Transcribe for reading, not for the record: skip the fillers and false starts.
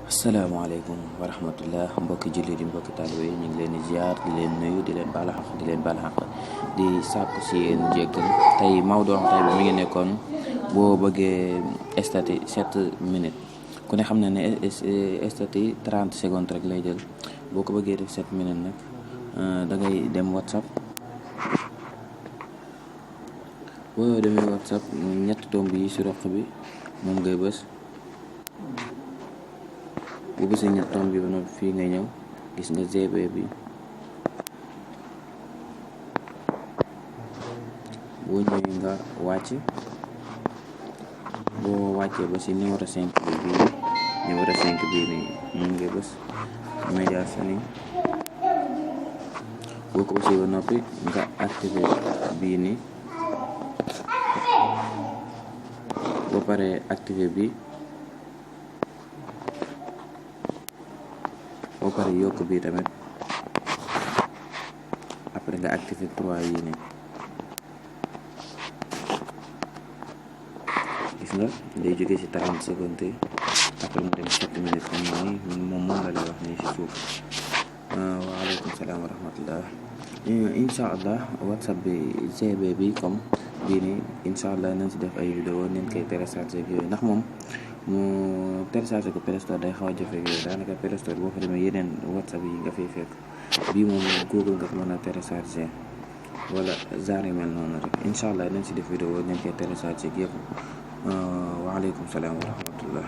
asalaamaaleykum wa rahmatullah mbokki jullit yi mbokki taalibe yi ñu ngi leen di ziar di leen nuyu di leen baal xaq di sàkku si yéen jéggal tey Maodo tey bi mi ngi nekkoon boo bëggee estati 7 minutes ku ne xam na ne estati 30 secondes rek lay jël boo ko bëggee def 7 minutes nag da ngay dem WhatsApp. boo demee WhatsApp ñetti tomb yi si roq bi moom ngay bës. bu bësee ñett tomb bi ba noppi fii ngay ñëw gis nga GB bi boo ñëwee nga wàcc boo wàccee ba si numéro 5 bi bii numéro 5 bii nii moom ngay bës média seni boo ko bësee ba noppi nga activé bii nii boo paree activé bi boo pare yokk bii tamit après nga activé 3 yi nii gis nga day jóge ci 30 secondes yi après mu dem 7 minutes comme nii moom la lay wax nii ci suuf. waaleykum salaam wa rahmatullah. incha allah whatsapp bi GB bi comme bii nii incha allah nañ ci def ay vidéo nañ koy télécharger ak yooyu ndax moom mu télécharger ko Play Store day xaw a jafe yooyu daanaka Play Store boo fa demee yeneen WhatsApp yi nga fay fekk bii moom Google nga ko mën a télécharger wala genre yu mel noonu rek incha allah nañ si def vidéo nañ koy télécharger ak yëpp. waaleykum salaam wa rahmatullah.